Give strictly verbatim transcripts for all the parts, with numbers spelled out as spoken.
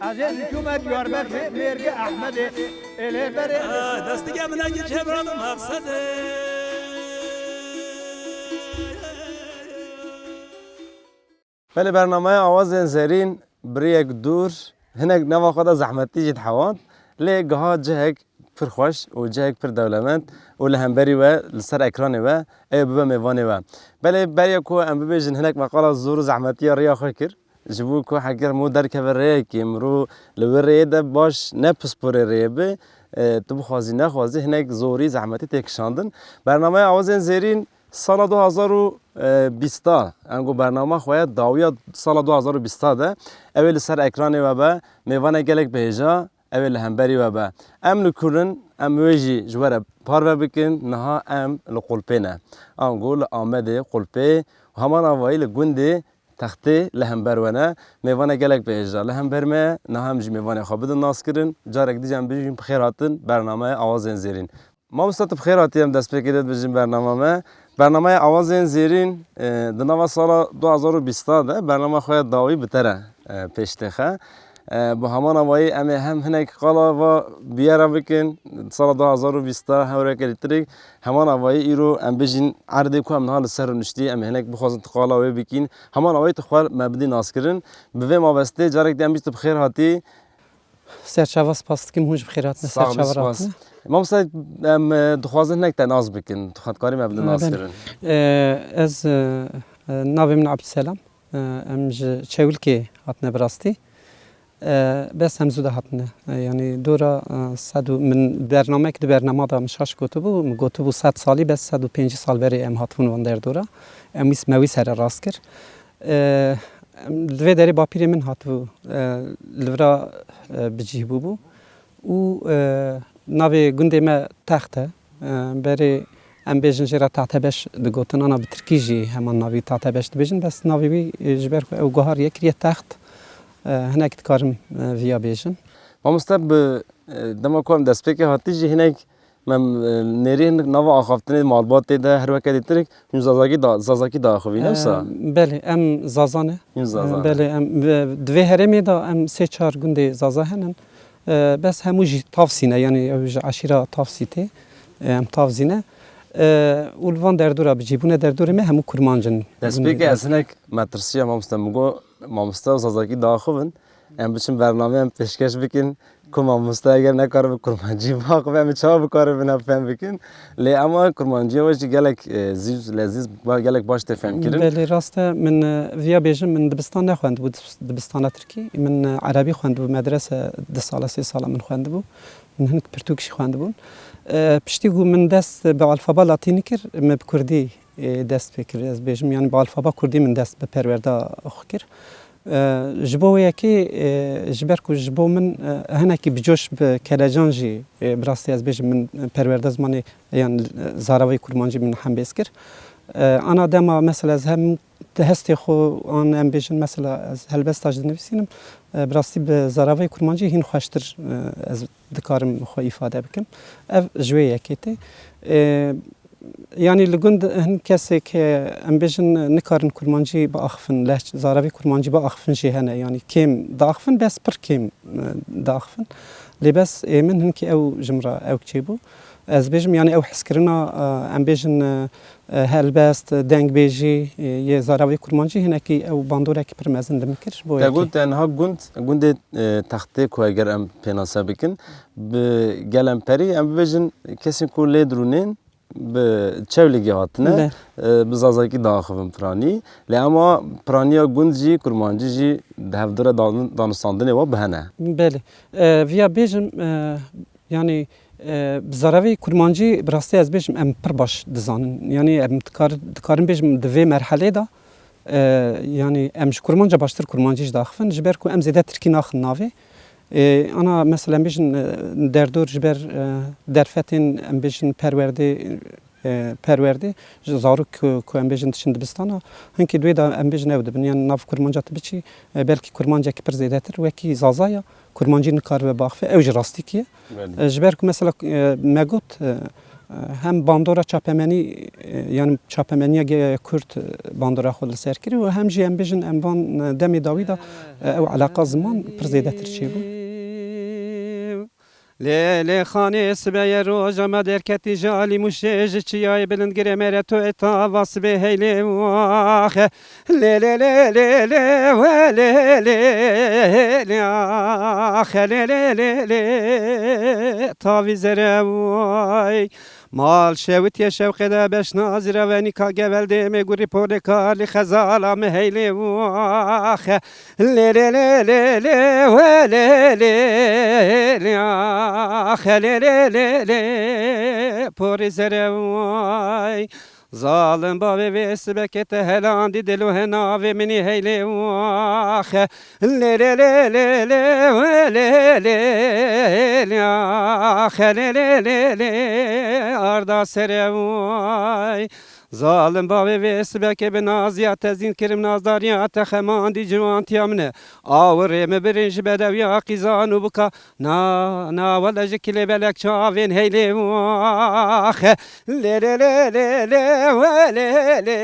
Ez ê çûme Diyarbekirê, mêrgê Ehmedê, ê lê berê. Destige min eki çevra bi maqsedê. Belê, bernameya Awazên Zêrîn bi rêyek dûr, hinek nava xwe de zehmetî jî dihewand, lê giha cihek pir xweş û cihek pir dewlemend û li hemberî we, li ser ekranê we, ew bibe mêvanê we. Belê, beriya ku em bibêjin hinek me qala zor û zehmetiya rêya xwe kir. Ji bo ku heger mirov derkeve rêyekê, mirov li wê rêyê de baş ne pisporê rêyê be, e, tu bixwazî nexwazî hinek zorî, zehmetî tê kişandin. Bernameya Awazên Zêrîn sala du hazar û bîsta, em got bernama xwe ya dawiya sala du hazar û bîsta de, ew ê li ser ekranê we be, mêvanê gelek bihêja, ew ê li hemberî we be. Em li ku in, em wê jî ji we re parve bikin, niha em li Qulpê ne. Ango li Amedê, Qulpê, heman avayî li gundê Textê li hember we ne. Mêvanê gelek bihêja li hember me, niha em jî mêvanê xwe bidin naskirin. Carek dî jî em bijîn bi xêr hatin bernameya Awazên Zêrîn. Mamoste, tu bi xêr hatî, em destpêkê te dibêjin bernama me. Bernameya Awazên Zêrîn, e, di nava sala du hazar û bîsta de bernama xwe ya dawî bi te re, e, pêş têxe. E, bi heman avayî em ê hem hinek qala va bûyera bikin, sala du hazar û bîsta hewreke lîtirik, heman avayî îro em bijîn erdê ku em niha li ser rûniştî, em ê hinek bixwazin tu qala wê bikîn, heman avayî tu xwe me bidî naskirin. Bi vê mabestê carek dî em jî tu bi xêr hatî. Serçava spas dikim, hûn jî bi xêr hatine. Sax bî, serçava spas. Ratine. Mamoste, em, e, dixwazin hinek te nas bikin. Tu xwe dikarî me bidî e, naskirin? E, ez, e, e, navê min Abdüselam. E, em ji Çewilkê hatine bi rastî. E, bes em zû de hatine. E, yanî dora, e, sed û, min bernamek di bernama de min şaş gotibû. Min gotibû sed salî, bes sed û pêncî sal berê em hatibûn van derdora. Em wî, me wî sererast kir. E, em, li vê derê bapîrê min hatibû, e, li vira, e, bi cih bûbû. Û, e, navê gundê me Text e. E, berê em bêjin jê re Tahtebeş digotin, ana bi tirkî jî heman navî Tahtebeş dibêjin, bes navê wî, e, ji ber ku ew guhar yê kiriye Text, e, hinek dikarim, e, viya bêjim. Mamoste, bi, e, dema ku em destpêkê hatî jî hinek me, e, nêrî hinek nava axaftinê malbatê de her weke dîtirik hûn zazakî da-, zazakî diaxivîn, ne wisa? E, belê, em zaza ne. Hûn zaza E, ne. Belê, em, e, di vê herêmê de em sê çar gundê zaza henin. E, bes hemû jî Tavsî ne, yanî ew ji eşîra Tavsî tê. E, em Tavzî ne. E, û li van derdora bi cî bûne derdorê me hemû kurmanc in. Destpêkê ez hinek metirsiya mamoste, min got, mamoste û zazakî diaxivin. Em biçin bernameyê em pêşkeş bikin. Ku mamoste eger nekaribe kurmancî biaxive, em ê çawa bikaribin ev fem bikin? Lê ema kurmanciya we jî gelek, e, zîz, lezîz, ba-, gelek baş tê femkirin. Belê, rast e. Min, e, viya bêjim, min dibistan nexwendibû, dibis-, dibistana tirkî. Min, e, erebî xwendibû, medrese du sala, sê sala min xwendibû. Min hinek pirtûk jî xwendibûn. E, piştî ku min dest bi alfaba latînî kir, min bi kurdî, e, dest pê kir. Ez bêjim, yanî bi alfaba kurdî min dest bi perwerda xwe kir. E, ji bo wê yekê, e, ji ber ku ji bo min, e, hinekî bi coş bi kelecan jî, e, bi rastî ez bêjim min perwerde zimanê yan, e, zaravayê kurmancî min hembêz kir. E, ana dema mesela ez hem di hestê xwe an em bêjin mesela ez helbesta jî dinivîsînim, e, bi rastî bi zaravayê kurmancî hîn xweştir, e, ez dikarim xwe îfade bikim. Ev ji wê yekê tê. E, Yanî li gund hin kesê ke em bêjin nikarin kurmancî biaxifin, lehç-, zaravî kurmancî biaxifin jî hene. Yanî kêm diaxifin, bes pir kêm, e, diaxifin. Lê bes ê min hinkî ew ji min re ewk çêbû. Ez bêjim, yanî ew hezkirina, e, em bêjin, e, e, helbest, dengbêjî, e, yê zaravî kurmancî hinekî ew bandorek pir mezin li min kir. Ji bo Te yekê. Got te niha gund, gundê, e, Textê ku eger em pênase bikin, bi gelemperî em bibêjin kesên ku lê dirûnên, bi Çewlîgê hatine, Be. e, bi zazakî diaxivin piranî. Lê ema piraniya gund jî, kurmancî jî di hevdûre dan-, danûstandinê we bi hene. Belê. E, viya bêjim, e, yanî, e, bi zaravî kurmancî bi rastî ez bêjim em pir baş dizanin. Yanî em dikar-, dikarin bêjim di vê merhelê de, e, yanî em ji kurmanca baştir kurmancî jî diaxivin. Ji ber ku em zêde tirkî naxin navê. E, ana mesela em bêjin, e, derdor ji ber, e, derfetên, em bêjin perwerdê, e, e, perwerdê, ji zarok ku, ku em bêjin diçin dibistana, hinkî di wê de em bêjin ew dibin. Yan nav kurmanca tu biçî, e, belkî kurmancekî pir zêdetir, wekî Zaza ya, kurmancî nikaribe biaxife, ew jî rastîkî ye. Belê. E, ji ber ku mesela, e, me got, e, e, hem bandora çapemenî, e, yani çapemeniya ge-, Kurd, e, bandora xwe li ser kirî û hem jî em bêjin em van, e, demê dawî de, e, ew eleqa ziman pir zêdetir çêbû. Lê, lê xanê sibê ye roja me derketî ji alî Mûşê ji çiyayê bilind girê mere to ê tava sibê heylê waxe. Lê, lê, lê, lê, lê, we, lê, lê, lê, axe, lê, lê, lê, lê, tavî zere way. Mal şewitiye şewqê de beşna zîrevenîka gevel dê me gurî polê kalî xezala me heylê waxe. Lê lê lê lê lê we lê lê lê axe lê lê lê lê porê zere way. Zalim bavê vê sibekê te helandî dil û henavê minî heylê waxe. Lê lê lê lê lê we lê lê lê axe lê lê lê lê arda sere way. Zalim bavê vê sibekê bi naziya te zîn kirim nazdariya te xemandî ciwantiya min e. Awirê min birin ji bedewiya qîzan û bika. Na, na, wele ji kilê belek çavên heylê waxe. Lê, lê, lê, lê, lê, we, lê, lê,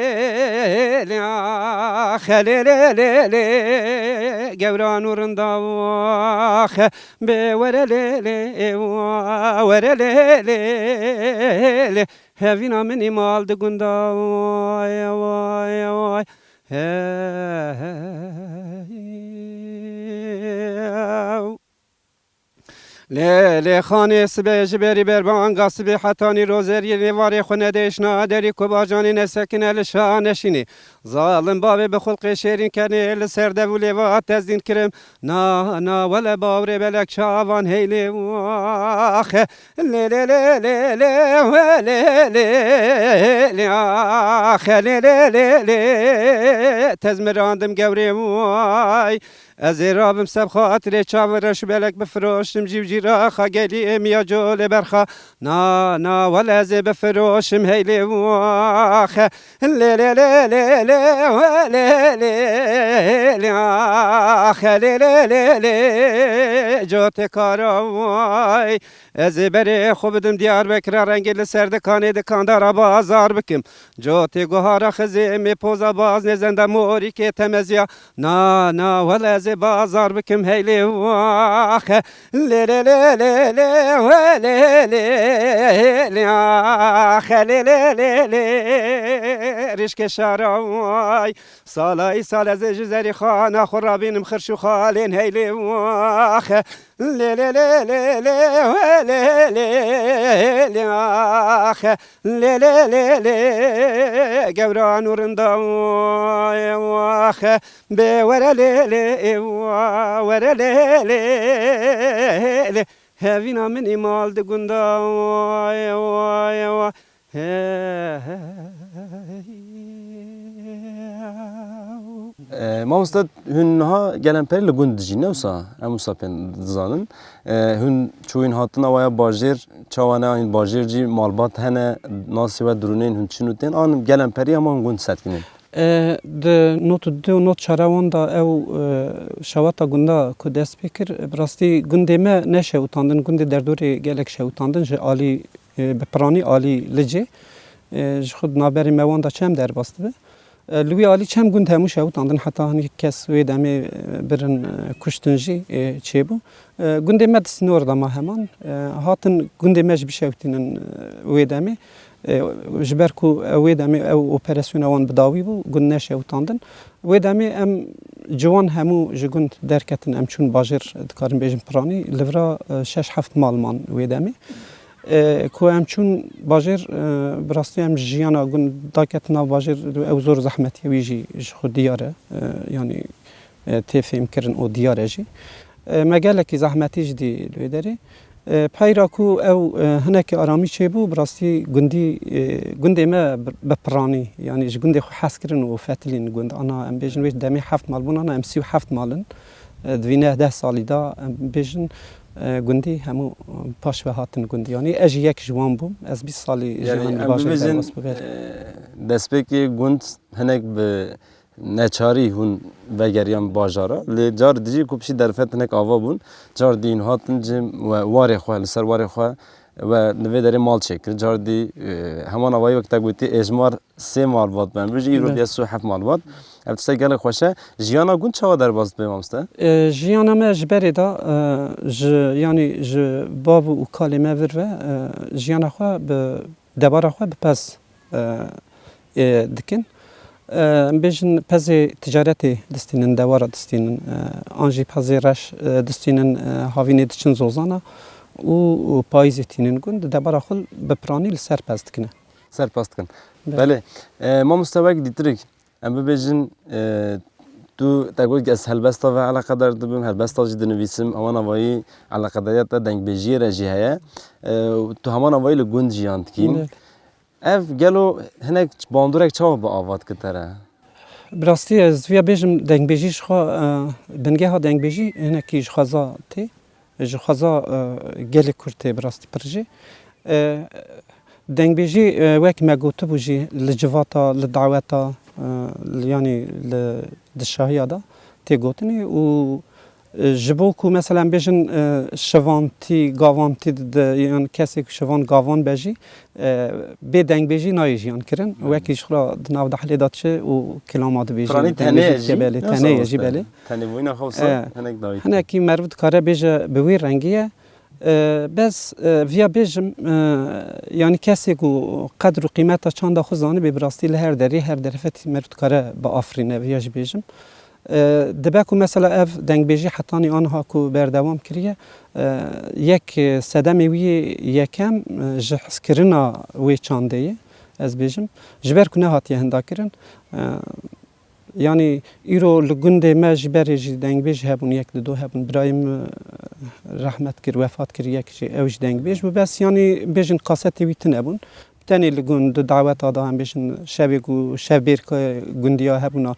lê, axe, lê, lê, lê, lê, gewran û rinda waxe. Bê were lê, lê, wa, were lê, lê, lê. Hevîna min î mal di gunda, way, way, way. He, he. Lê, lê xanê sibê ji berî berbanga sibê hetanî rozeriyê nêvarê xwe nedêşna derî ku bacanê nesekine li şa neşînê. Zalim bavê bi xulqê şêrîn kenê li ser dev û lêva tezîn kirim. Na, na, wele bawrê belek çavan heylê waxe. Lê, lê, lê, lê, lê, we, lê, lê, lê, axe, lê, lê, lê, lê, tez mirandim gewrê way. Ez ê rabim seb xatirê çavi reş û belek bifiroşim, jî û jîraxa gelî êmiya colê berxa. Na, na, wele ez ê bifiroşim heylê waxe. Lê, lê, lê, lê, lê, we, lê, lê, lê, axe, lê, lê, lê, lê, cotê kara way. Ez ê berê xwe bidim Diyarbekira rengê li ser dikanê dikandara bazar bikim. Cotê guhara xizê me poza baz nêzenda morîkê temeziya. Na, na, wele ez ê bazar bikim heylê waxe. Lê, lê, lê, lê, lê, we, lê, lê, lê, axe, lê, lê, lê, lê, rişkê şara way. Sala îsal ez ê ji zerî xana xwe rabînim xirş û xalên heylê waxe. Lê lê lê lê lê we lê lê lê axe. Lê lê lê lê gewran û rinda axe. Bê were lê lê wa were lê lê lê. Hevîna min î mal di gunda. He, he. E, mamoste, hûn niha gelemperî li gund dijîn, ne wisa? Em wisa pê dizanin. E, hûn çûyîn hatina waya bajêr, çawa ne, hîn bajêr jî malbat hene, nasê we dirûnên hûn çin û tên, an gelemperî hema hûn gund sekinîn? E, di not û du û not çar wan de ew, e, şewata gunda ku dest pê kir, bi rastî gundê me neşewitandin, gundê derdorê gelek şewitandin ji alî e, bi piranî alî Licê, e, ji xwe di navberê me wan de çem derbas dibe. E, li wî alî çem gund hemû şewitandin, heta hinî kes wê demê, e, birin, e, kuştin jî, e, çêbû. E, gundê me di sînor de ma heman, e, hatin gundê me jî bişewitînin, e, wê demê. E, ji ber ku ew wê demê ew operasyona wan bi dawî bû, gund neşewitandin. Wê demê em ciwan hemû ji gund derketin, em çûn bajêr, dikarin bêjin piranî, li vira, e, şeş heft mal man wê demê. E, ku em çûn bajêr, e, bi rastî em jiyana gund daket nav bajêr, ew zor zehmetî ye, wî jî ji xwe diyar e, e, yanî, e, tê fêmkirin û diyar e jî. E, me gelekî zehmetî jî dî li wê derê. E, peyra ku ew, e, hinekî aramî çêbû, bi rastî gundî, e, gundê me bi, bi piranî, yanî ji gundê xwe hez kirin û fetilîn gund. Ana em bêjin wê demê heft mal bûn, ana em sî û heft mal in. E, di vî neh deh salî de em bêjin, E, gundî hemû paş ve hatin gundî. Yanî ez jî yek ji wan bûm. Ez bîst salî Yani jiyan em dibajarê bibêjin, derbas bû. Belê. E, destpêkê gund hinek bi neçarî hûn vegeriyan bajara. Lê car dijî ku pişî derfet hinek ava bûn. Car dî hûn hatin cem we warê xwe, li ser warê xwe we li vê derê mal çêkir. Car dî, e, heman avayî wek te gotî êjmar sê malbat be. Em bijî îro Be. Diya sê û heft malbat. Ev tiştek gelek xweş e. Jiyana gund çawa derbas dibe mamoste? E, jiyana me ji berê de, e, ji, yanî ji bav û kalê me vir ve, e, jiyana xwe bi debara xwe bi pez, e, e, dikin. E, em bêjin pezê ticaretê distînin, dewara distînin, e, an jî pezê reş, e, distînin, e, havînê diçin zozana û, û payîzê tînin gund, debara xwe bi piranî li ser pez dikine. Ser pez dikin. Belê. Belê. E, mamoste wek dîtirik, em bibêjin, e, tu te got ez helbesta ve eleqedar dibim, helbesta jî dinivîsim, ewan avayî eleqedariya te dengbêjiyê re jî heye. E, tu heman avayî li gund jiyan dikî. Belê. Ev gelo hinek bandorek çawa bi ava dike te re? Bi rastî ez viya bêjim, dengbêjî ji xwe, e, bingeha dengbêjî hinekî ji xweza tê. Ji xweza, e, gelê Kurd tê bi rastî pir jî. E, dengbêjî, e, wek me gotibû jî li civata, li daweta, e, li, yanî li dişahiya de tê gotinê û, e, ji bo ku mesela em bêjin, e, şivantî, gavantî di, di, yan kesê ku şivan gavan be jî, e, bê dengbêjî nayê jiyan kirin. Hmm. Wekî ji xwe re di nav dehlê de diçe û kilama dibêjî, Piranî tenê dengbêjî ye dike jî, belê, ne tenê ye jî mamoste? Belê. Tenê bûyîna xwe wisa E, hinek dawî. Hinekî meriv dikare bêje bi wî rengî ye. E, bes, e, viya bêjim, e, yanî kesê ku qedr û qîmeta çanda xwe zanibê, bi rastî li her derê, her derfetî meriv dikare biafirîne, viya jî bêjim. E, dibe ku mesela ev dengbêjî hetanî aniha ku berdewam kiriye, e, yek, e, sedemê wî yekem, e, ji hizkirina wê çandê ye, ez bêjim. Ji ber ku nehatiye hindakirin, e, Yanî îro li gundê me ji berê jî dengbêj hebûn, yek li do hebûn. Birayê min, e, rehmet kir, wefat kir, yek jî ew jî dengbêj bû. Bes yanî bêjin kasetê wî tune bûn. Tenê li gund di daweta de em bêjin şevê ku şevbêrka gundiya hebûna,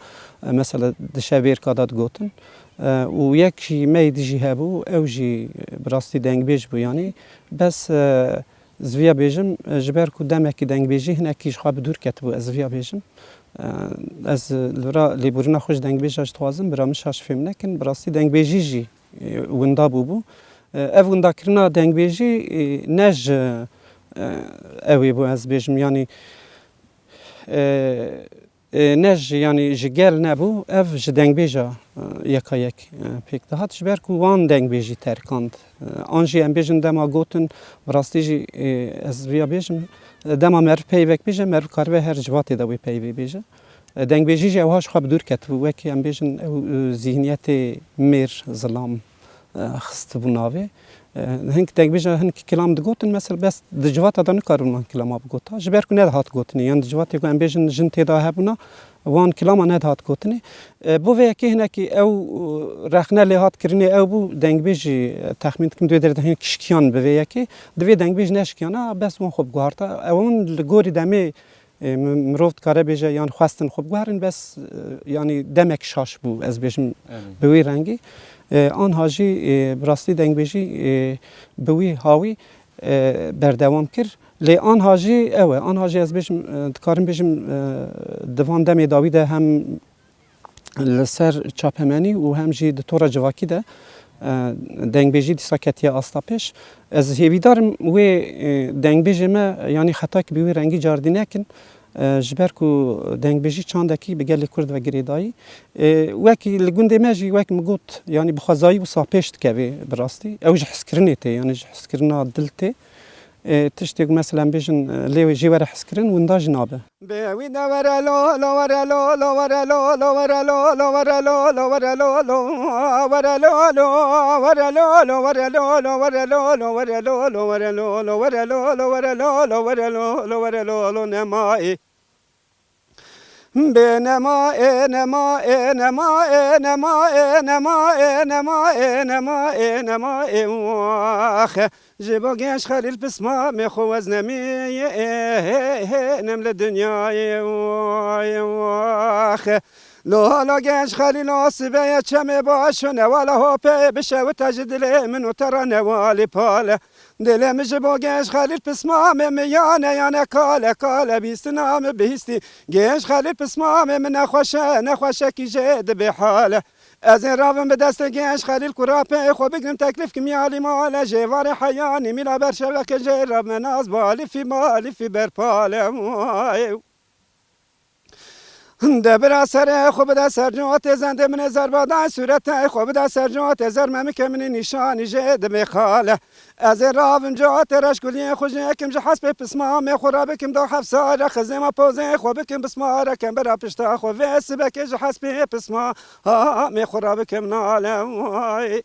e, mesela di şevbêrka de digotin. E, û yek jî me yê dijî hebû, ew jî bi rastî dengbêj bû yanî. Bes, e, Ez viya bêjim, e, ji ber ku demekî dengbêjî hinekî ji xwe bi dûr ketibû, ez viya bêjim. E, ez, e, li vira lêborîna xwe ji dengbêja jî dixwazim, bira min şaş fêm nekin. Bi rastî dengbêjî jî, e, winda bûbû. E, ev windakirina dengbêjî, e, ne ji, e, ew ê bû, ez bêjim, yanî, e, e, ne ji, yanî ji gel nebû, ev ji dengbêja, e, yeka yek, e, pêk dihat. Ji ber ku wan dengbêjî terkand. E, an jî em bêjin dema gotin, bi rastî jî, e, ez viya bêjim, e, dema meriv peyvek bêje, meriv karibe her civatê de wê peyvê bêje. E, dengbêjî jî ewha ji xwe bi dûr ketibû. Wekî em bêjin ew, e, zîhniyetê mêr, zilam, e, xistibû navê. E, hin dengbêja hin kilam digotin, mesela bes di civata de nikaribûn wan kilama bigota. Ji ber ku nedihat gotinê, yan di civatê ku em bêjin jin tê de hebûna, wan kilama nedihat gotinê. E, bo vê yekê hinekî ew, e, rexne lê hat kirinê ew bû, dengbêj jî, e, texmîn dikim di wê derê de hin şikiyan bi vê yekê. Divê dengbêj neşikiyana, bes wan xwe biguharta. Ew hûn li gorî demê E, mi-, mirov dikare bêje, yan xwestin xwe biguherin, bes, e, yanî demek şaş bû, ez bêjim, Erê. Bi wî rengî. E, anha jî, e, bi rastî dengbêjî, e, bi wî hawî, e, berdewam kir. Lê anha jî ew e, anha jî ez bêjim, e, dikarim bêjim, e, di van demê dawî de hem li ser çapemenî û hem jî di tora civakî de, e, dengbêjî dîsa ketiye asta pêş. Ez hêvîdar im wê, e, dengbêjê me, yanî xetakî bi wî rengî cardî nekin, e, ji ber ku dengbêjî çandekî bi gelê Kurd ve girêdayî. E, wekî li gundê me jî wek min got, yanî bi xwezayî wisa pêş dikeve bi rastî. Ew ji hizkirinê tê, yanî ji hizkirina dil tê. E, tiştê ku mesela em bêjin, e, lê wê jê were hizkirin, winda jî nabe. Bê wî de were lo, lo were lo, lo were lo, lo were lo, lo were lo, lo were lo, lo were lo, lo were lo, lo were lo, lo were lo, lo were lo, lo were lo, lo were lo, lo were lo, lo were lo, lo were lo, lo nema ê. Bê nema ê, nema ê, nema ê, nema ê, nema ê, nema ê, nema ê, nema ê, waxe. Ji bo genç Xelîl pismamê xwe weznemî, ê, hê, hê, nem li dinyayê, waxe. Lo hala genç Xelîl o sibeye çemê baş û newala hopê bişewite ji dilê min û te re newalî pale. Dilê min ji bo genç Xelîl pismamê miyane yane kale kale bîstina min bihîstî. Genç Xelîl pismamê min nexweşe, nexweşekî jê dibê hale. Ez ê ravim bi destê genç Xelîl ku rapê xwe bigrim teklif kim yalî male jê varê heyanî mîla ber şeveke jê rav me naz balîfî balîfî berpale. De bira serê xwe bide ser cotê zendê min ê zerbadan sûretê xwe bide ser cotê zer me mike min ê nîşanî jê dibê xale. Ez ê ravim cotê reşguliyê xwe jê kim ji hespê pismamê xwe re bikim da hefsare xizê me pozê xwe bikim bismare kembera pişta xwe vê sibekê ji hespê pismamê xwe re bikim nale. Way.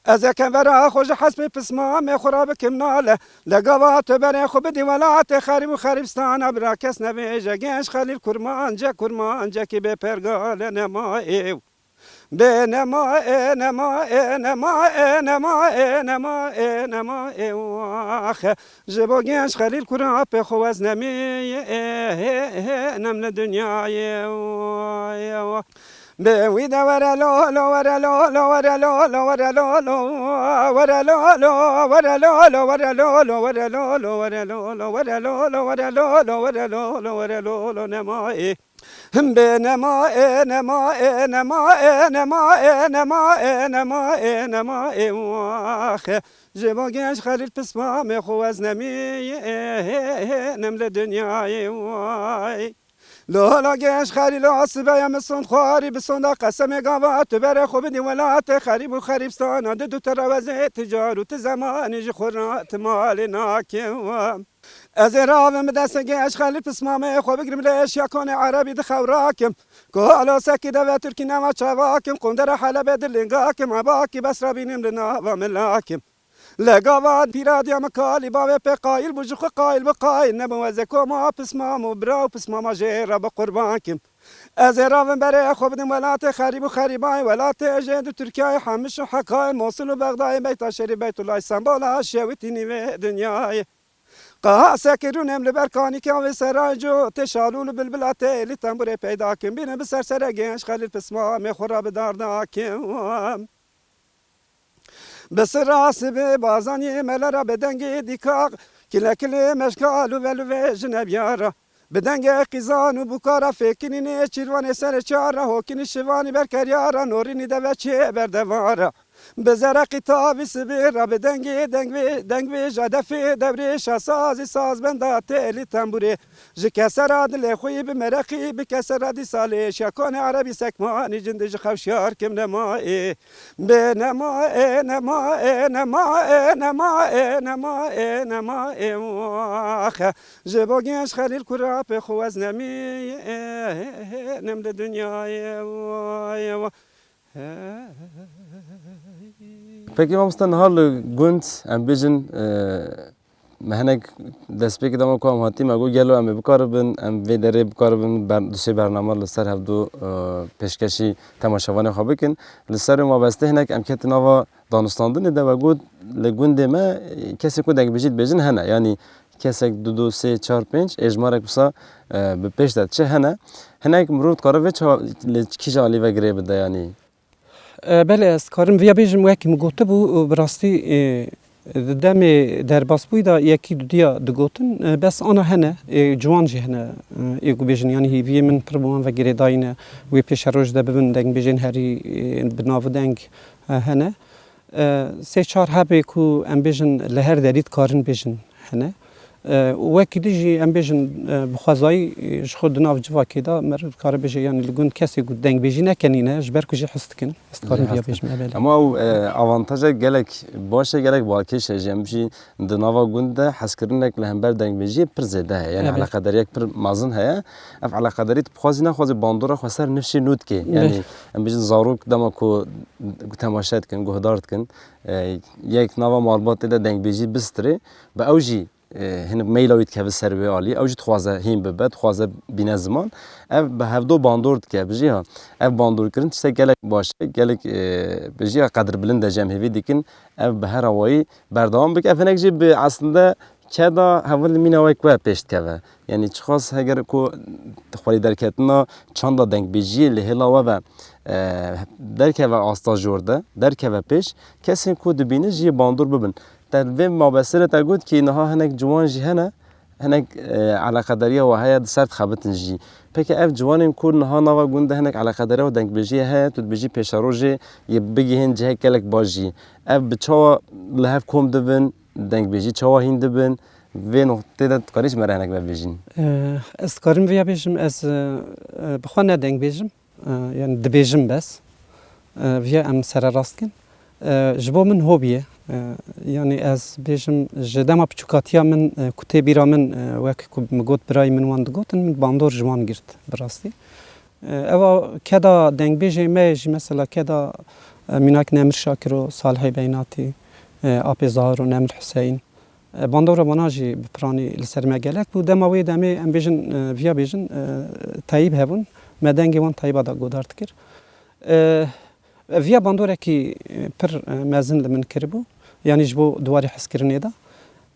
Ez ê kevera xwe ji hespê pismamê xwe re bikim nale. Li gava tu berê xwe bidî welatê xerîb û xerîbstana bira kes nevêje genç Xelîl kurmance kurmancekî bê pergale nema êw. Bê nema ê nema ê nema ê nema ê nema ê nema ê waxe. Ji bo genç Xelîl kura pê xwe wez nemê ê hê hê nem li dinyayê. Bi wî de were lo lo were lo lo were lo lo were lo lo were lo lo were lo lo were lo lo were lo lo were lo lo were lo lo were lo lo were lo lo were lo lo were lo lo were lo lo nema ê. Him bê nema ê nema ê nema ê nema ê nema ê nema ê nema ê waxe. Ji bo genç Xelîl pismamê xwe wez nemê ê hê hê nem li dinyayê way. Lola genç Xelîl a sibeye min sond xwarî bi sonda qesemê gava tu berê xwe bidî welatê xerîb û xerîbstana di du te rewezê ti car û ti zemanî ji xwe re ti malê nakim. Ez ê ravim bi destê genç Xelîl pismamê xwe bigrim lê eşya konê erebî di xew rakim. Ku alo sekî deve Tirkî nava çavakim, qondera Helebê di lingakim, ebakî Besra bînim li nava milakim. Li gava pîra diya min kalî bavê pê qayîl bû, ji xwe qayîl bû, qayîl nebû. Ez ê koma pismam û bira û pismama jê re bi qurban kim. Ez ê ravim berê xwe bidim welatê xerîb û xerîbayê, welatê jê di Tirkiyeyê Hemiş û Hekayê, Mosul û Bexdayê, Beyta Şerîf, Beytullah, Stenbola şewitî nîvê dinyayê. Qehasek rûnem li ber kanîkê avê serayê cotê şalûl û bilbila têlî tembûrê peyda kim. Bîne bi ser serê genç Xelîl pismamê xwe re bi darda kim. Bi sira sibê bazaniyê melera bi dengê dîkaq, kilekilê meşka lûve lûve ji nebyara. Bi dengê qîzan û bûkara fêkinînê çîrvanê serê çara, hokinî şivanî berkeryara, norînî deve çê berdevara. Bi zereqî tavî sibê re bi dengê dengvê, dengvêja defê dewrêşa sazî sazbenda têlî tembûrê. Ji kesera dilê xwe yî bi mereqî bi kesera dîsa lêşya konê erebî sekmanî cindê ji xew şiyar kim nema ê. Bê nema ê, nema ê, nema ê, nema ê, nema ê, nema ê, waxe. Ji bo genç Xelîl kura pê xwe wez nemî ê, nem li dinyayê, way, way. Pekî mamoste, niha li gund em bêjin, e, me hinek destpêkê dema ku em hatî me got gelo em ê bikaribin, em vê derê bikaribin ber-, du sê bername li ser hevdu, e, pêşkêşî temaşevanê xwe bikin. Li ser wê mabestê hinek em ketin nava danûstandinê de, we got li gundê me, e, kesê ku dengbêjî dibêjin hene. Yanî kesek du, du, sê, çar, pênc, êjmarek wisa, e, bi pêş de diçe hene. Hinek mirov dikare vê çawa li kîja alî ve girê bide, yanî? E, belê, ez dikarim viya bêjim, wekî min gotibû, bi rastî, e, di demê derbasbûyî de yekî dudiya digotin, e, bes ana hene, e, ciwan jî hene, e, ê ku bêjin, yanî hîviyê min pir bi wan ve girêdayî ne, wê pêşeroj de bibin dengbêjên herî, e, bi nav û deng, e, hene. E, sê çar hebê ku em bêjin li her derî dikarin bêjin hene. E, û wekî din jî em bêjin, e, bi xwezayî, e, ji xwe di nav civakê de meriv dikare bêje, yanî li gund kesê ku dengbêjî nekenîne, ji ber ku jê hez dikin. Ez dikarim viya bêjim, e, belê. Hema ew, e, avantaja gelek baş e, gelek balkêş e jî. Em jî di nava gund de hezkirinek li hember dengbêjiyê pir zêde heye. Yanî eleqedariyek pir mezin heye. Ev eleqedarî tu bixwazî nexwazî bandora xwe ser nifşê nû dike. Yanî em bêjin zarok dema ku temaşe dikin, guhdar dikin, e, yek nava malbatê de dengbêjî bistirê, bi ew jî, e, hinek meyla wî dikeve ser wê alî, ew jî dixwaze hîn bibe, dixwaze bîne ziman. Ev bi hevdo bandor dike, bijî ha. Ev bandorkirin tiştek gelek baş e, gelek, e, bijî ha qedirbilind e, ji em hêvî dikin ev bi her awayî berdewam bike. Ev hinek jî bi eslinde keda hevalê mîna we ku pêş dikeve. Yanî çiqas heger ku xwelî derketina çanda dengbêjiyê li hêla we ve, e, derkeve asta jor de, derkeve pêş, kesên ku dibînin jî bandor bibin. Te vê mabesirê te got kî niha hinek ciwan jî hene, hinek, e, eleqedariya we heye, di ser dixebitin jî. Peki ev ciwanên ku niha nava gund de hinek eleqedariya û dengbêjiyê heye, tu dibêjî pêşerojê yê bigihên cihek gelek baş jî. Ev bi çawa li hev kom dibin, dengbêjî çawa hîn dibin? Vê noqtê de dikarî ji me re hinek vebêjîn? Eh, ez dikarim viya bêjim, ez, eh, eh, bi xwe ne dengbêj im. Eh, yani dibêjim bes. Eh, viya em sererast kin. Eh, ji bo min hobî ye. Eh, yani ez bêjim ji dema piçûkatiya min, eh, ku tê bîra min, eh, wek ku min got birayê min wan digotin, min bandor ji wan girt bi rastî. Eh, eva keda dengbêjê me jî mesela keda, eh, mînak Nemir Şakiro, Salihê Beynatî, eh, Apê Zahiro, Nemir Hüseyin. E, bandora vana jî bi piranî li ser me gelek bû. Dema wê demê em bêjin, e, viya bêjin, e, teyîb hebûn. Me dengê wan teyîba da godar dikir. E, viya bandorekî, e, pir, e, mezin li min kiribû. Yanî ji bo di warê hezkirinê de.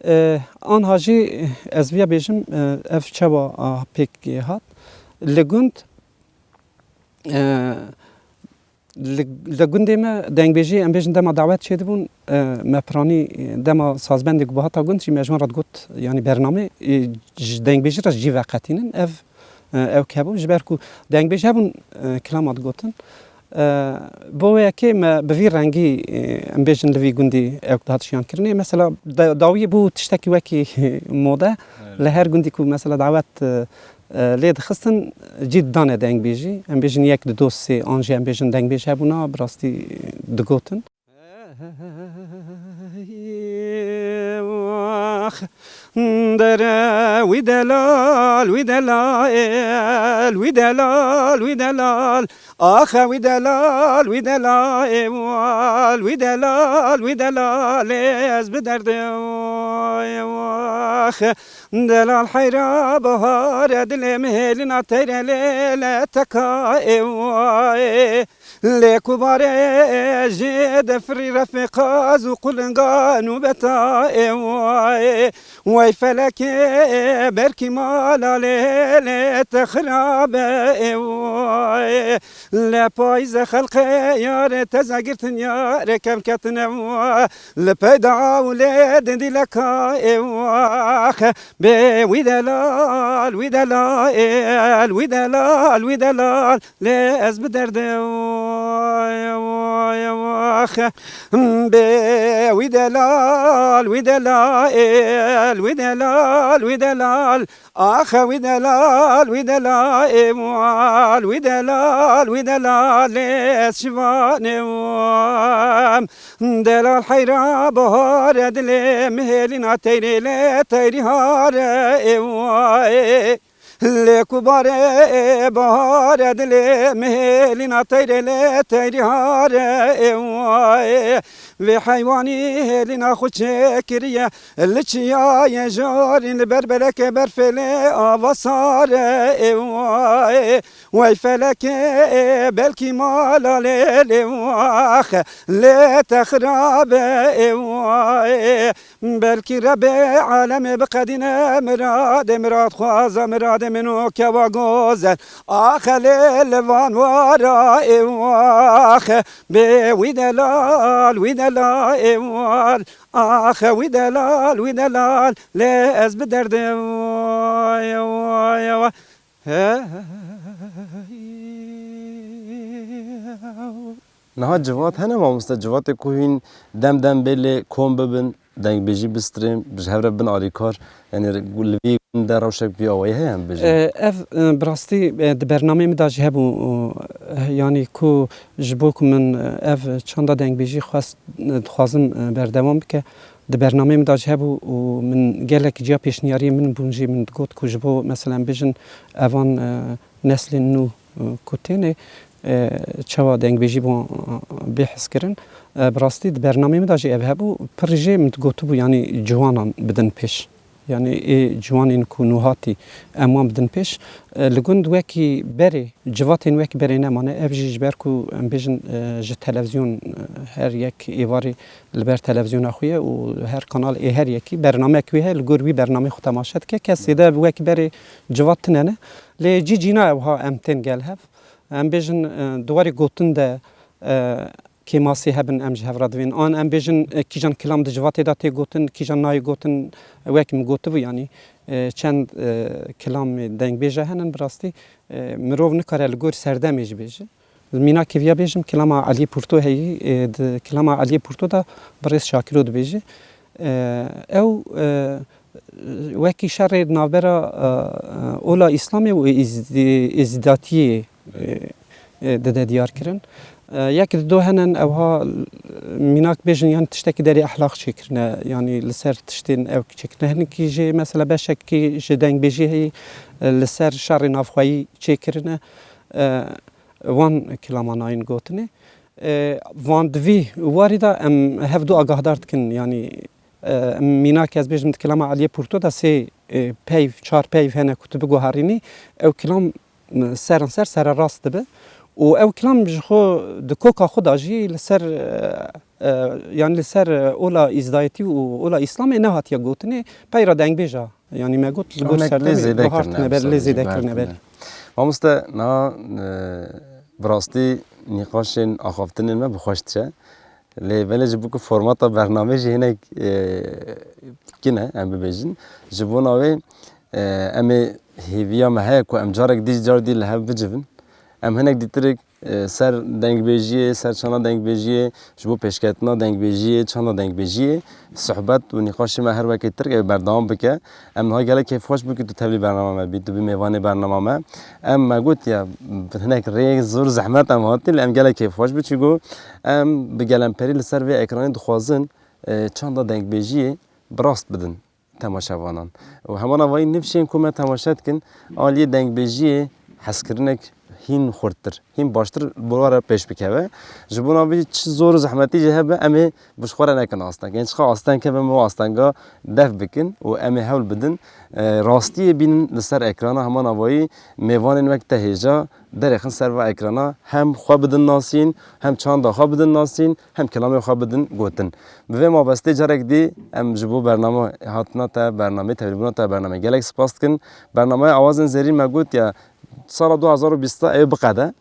E, anha jî ez viya bêjim, e, ev çawa, a, pêk hat. Li gund, e, Li, li gundê me dengbêjî, em bêjin dema dawet çêdibûn, e, me piranî, e, dema sazbendê ku bihata gund jî me ji wan re digot, yanî bernamê, e, ji dengbêjî re jî veqetînin. Ev, e, ew kebû, ji ber ku dengbêj hebûn, e, kilama digotin. E, bo wê yekê me bi vî rengî, e, em bêjin li vî gundî ew dihat jiyan kirinê. Mesela da-, dawiyê bû tiştekî wekî mode. Evet. Li her gundî ku mesela dawet, e, e, lê dixistin, cî didane dengbêjî. Em bêjin yek, dido, sê, an jî em bêjin dengbêj hebûna, bi rastî digotin. Ax, dere wî delal, wî delal, wî delal, wî delal. Axe wî delal, wî delal, ê wal, wî delal, wî delal, ê ez bi derdê, ê wax. Delal heyra bahare, dilê min hêlîna teyre lê le teka, ê way. Lê ku barê jê de firî refê qaz û qulinga nûbeta, ê way. Wey felekê, belkî mala lê, lê te xirabe, ê way. Le payîze xelqê yarê teze girtin, yarê kevn ketine wa. Li peyda û lê dindî leka, ê wax. Bê wî delal, wî delal, wî delal, wî delal. Lê ez bi derdê, ê wax. Bê wî delal, wî delal, wî delal, wî delal. Axe wî delal, wî delal, ê wal, wî delal, wî delal, lê ez şivanê wam. Delal heyra bahare, dilê min hêlîna teyrê lê teyrî hare, ê way. Lê ku barê bahare, dilê min hêlîna teyrê lê teyrî hare, ê way. Vê heywanî hêlîna xwe çêkiriye, li çiyayê jorîn, li ber belekê berfê lê ava sare, ê way. Wey felekê, belkî mala lê, lê wax, lê te xirabe, ê way. Belkî Rebê alemê biqedîne miradê, miradxwaza miradê min û kewa gozel. Axe lê li van wara, ê wax. Bê wî delal, wî delal, ê wal. Axe wî delal, wî delal, lê ez bi derdê, ê way, ê way. Niha civat hene mamoste, civatê ku hîn dem dem bê lê kom bibin, dengbêjî bistirên, ji hev re bin alîkar, yanî li vî gund de rewşek vî awayî heye em bêjin? E, ev, e, bi rastî, e, di bernameyê min de jî hebû, e, yanî ku ji bo ku min, e, ev çanda dengbêjî xwest, e, dixwazim, e, berdewam bike. Di bernameyê min de jî hebû û min gelek ciya pêşniyariyên min bûn jî, min digot ku ji bo, mesela, em bêjin evan, e, neslên nû, e, ku têne, e, çawa dengbêjî bo, e, bê hezkirin. E, bi rastî di bernameyê min de jî ev hebû, pir jê min digotibû, yanî ciwanan bidin pêş. Yanî ê ciwanên ku nûhatî em wan bidin pêş, e, li gund wekî berê, civatên wekî berê nemane. Ev jî ji ber ku em bêjin, e, ji televîzyon, e, her yek êvarê li ber televîzyona xwe ye û her kanal ê her yekî bernamek wî heye, li gor wî bernameyê xwe temaşe dike. Kes zêde wekî berê civat tune ne. Lê cî cîna ew ha em tên gel hev. Em bêjin, e, di warê gotin de, e, kêmasî hebin, em ji hev re divên. An em bêjin, e, kîjan kilam di civatê de tê gotin, kîjan nayê gotin, wek min gotibû, yanî, e, çend, e, kilamê dengbêje henin, bi rastî, e, mirov nikare li gor serdemê jî bêje. Mînakê viya bêjim, kilama Elî Purto heyî, e, di kilama Elî Purto de birêz Şakiro dibêje. E, ew, e, wekî şerê navbera, e, e, ola Îslamê û Êzîdî-, Êzîdatiyê, e, e, dide diyar kirin. E, yek di do henen ewha mînak bêjin, yan tiştekî derê ehlaq çêkirine, yanî li ser tiştên ew çêkirine. Hinekî jê mesela beşekî ji dengbêjî heyî, e, li ser şerê navxweyî çêkirine. E, wan kilama nayên gotinê. E, van di vî warî de em hev du agahdar dikin, yanî, e, em mînak ez bêjim di kilama Eliyê Purto de sê, e, peyv, çar peyv hene ku tu biguherînî, ew kilam, e, seranser sererast dibe û ew kilam ji xwe di koka xwe de jî li ser, e, e, yanî li ser, e, ola îzdayetî û ola Îslamê nehatiye gotinê, peyra dengbêja. Yanî me got, li gor Hinek lê serdemê zêde guhartine kirine, ber, lê misal jî zêde kirine ber. Guhartine. Mamoste, niha, e, bi rastî nîqaşên axaftinên me bi xweş diçe. Lê belê ji bo ku formata bernamê jî hinek, e, kin e, em bibêjin. Ji bona wê, e, em ê hêviya me heye ku em carek dî car dî li hev bicivin. Em hinek dîtirik e, ser dengbêjiyê, ser çanda dengbêjiyê, ji bo pêşketina dengbêjiyê, çanda dengbêjiyê, sohbet û nîqaşê me her wekî tirk ew berdewam bike. Em niha gelek kêfxweş bû ku tu tevlî bernama me bî, tu bî mêvanê bernama me. Em me got ya, hinek rê zor zehmet em hatin, lê em gelek kêfxweş bû, çigo em bi gelemperî li ser vê ekranê dixwazin, e, çanda dengbêjiyê bi rast bidin temaşevanan. Û heman avayî nifşên ku me temaşe dikin, aliyê dengbêjiyê hezkirinek hîn xurttir, hîn baştir bi we re pêş bikeve. Ji bona vê çi zor û zehmetî jî hebe, em ê bi ji xwe re nekin asteng. Yên çiqa asteng keve, em ê astenga def bikin û em ê hewl bidin, e, rastiyê bînin li ser ekrana, heman avayî mêvanên wek te hêja derêxin ser va ekrana, hem xwe bidin nasîn, hem çanda xwe bidin nasîn, hem kilamê xwe bidin gotin. Bi vê mabestê carek dî em ji bo bername hatina te, bernameyê tevlîbûna te, bernameyê gelek spas dikin. Bernameya Awazên Zêrîn me got ya sala du hazar û bîst ew biqede.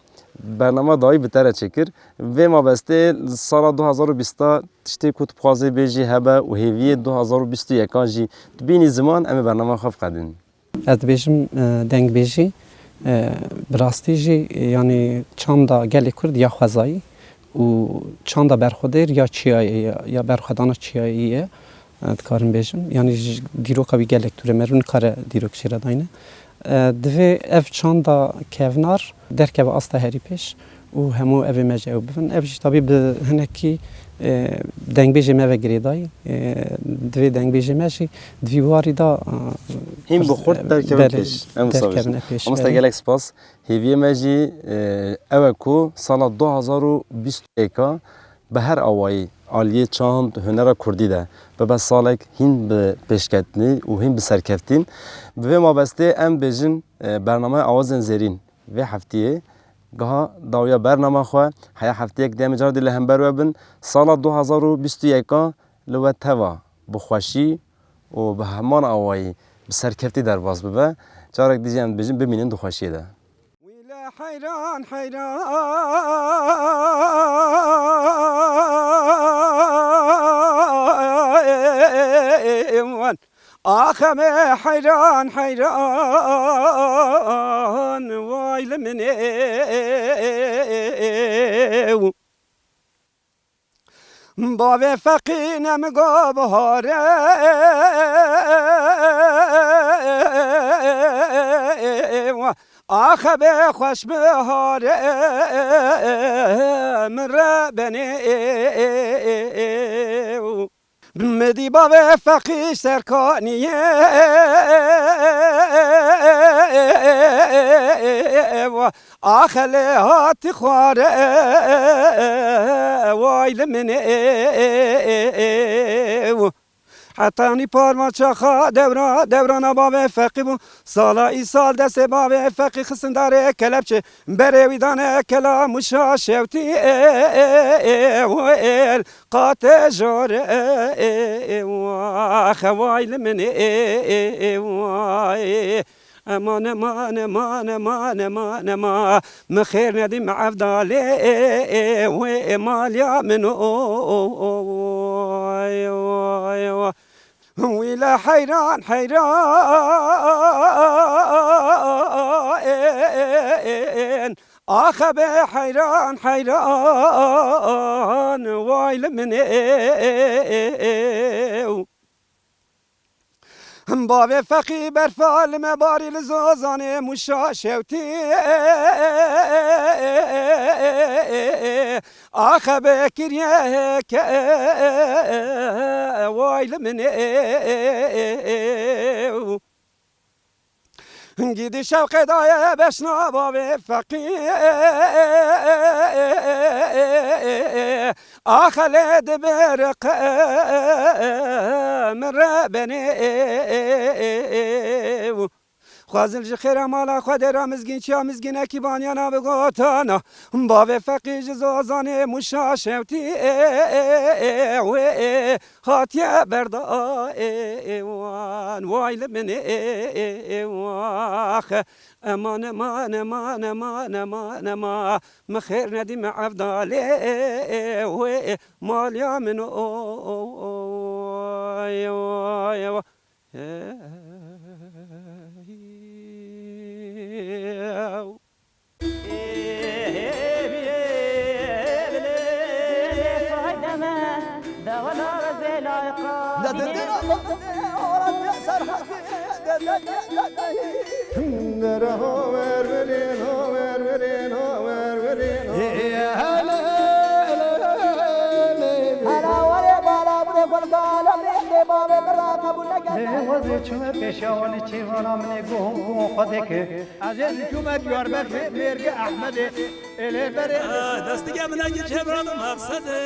Bernama dawî bi te re çêkir. Vê mabestê sala du hazar û bîst tiştê ku tu bixwazê bêjî hebe û hêviyê du hazar û bîst û yek jî tu bînî ziman, em ê bernama xwe biqedînin. Ez dibêjim, e, dengbêjî, e, bi rastî jî, e, yanî çanda gelê Kurd ya xwezayî û çanda berxwedêr ya çiyayê ye, ya berxwedana çiyayî ye, e, dikarim bêjim. Yanî ji dîroka wî gelek dûr e, meriv nikare dîrok jê re dayne. E, divê ev çanda kevnar derkeve asta herî pêş. Û hemû evê me jî ew bibin. Ev jî tabî bi hinekî, e, dengbêjê me ve girêdayî. E, divê dengbêjê me jî di vî warî de, e, Hîn bi xurt derkevin pêş. Em wisa bêjin. Mamoste, gelek spas. Hêviyê me jî, e, ew e ku sala du hazar û bîst û yek a bi her awayî aliyê çand, hunera kurdî de bibe salek hîn bi pêşketinî û hîn bi serkeftîn. Bi vê mabestê em bêjin, e, bernameya Awazên Zêrîn vê heftiyê giha dawiya bernama xwe, heya heftiyek dê em car dî li hember we bin. Sala du hazar û bîst û yek a li we teva bi xweşî û bi heman awayî bi serkeftî derbas bibe. Carek dî jî em dibêjin bimînin di xweşiyê de. Wîle heyran, heyran wan. Ax em ê heyran heyran way li min ê. Bavê feqî ne min go bihare. Axe bê xweş bihare min re benê. Min dî bavê feqî serkaniyê. Axe lê hatî xware way li min ê. Hetanî parva çaxa dewra, dewrana bavê Feqî bû. Sala îsal destê bavê Feqî xistin darê kelepçê. Berê wî dane kela mûşa şewtî, ê, ê, ê, ê, ê, qatê jor, ê, ê, ê, ê, wa, xeway li min, ê, ê, ê, ê, wa, ê. Eman, eman, eman, eman, eman, eman. Min xêr nedî, min evdalê wê maliya min. O, o, o, o, oy, oy, oy. Wîle heyran, heyran. Axe be heyran, heyran. Way li min ê. Bavê Feqî berfa li me barî, li Zozanê mûşa şewtî. Axe be kiriye ke, way li min ê. Gîdî şewqê daye beşna bavê Feqî. Axe lê dibiriqe min re benê. Xwezil ji xêra mala xwe dê ra mizgîn çiya mizgînekî banyana bi gotana. Bavê Feqî ji Zozanê mûşa şewtî wê hatiye berda ê wan. Way li min ê wax. Eman, eman, eman, eman, eman, eman. Min xêr nedî, min evdalê wê maliya min. O, o, o, oy, oy, oy. Hela werê bala bide xwe li gala bê bê bavê min ra qebûl neke. Lê wezê çûme pêşiya wan ê çêvana min ê guhon guhon xwe deke. Ez ê çûme Diyarbekirê mêrgê Ehmedê. Ê lê berê. Destige min eke çêvana min mexsedê.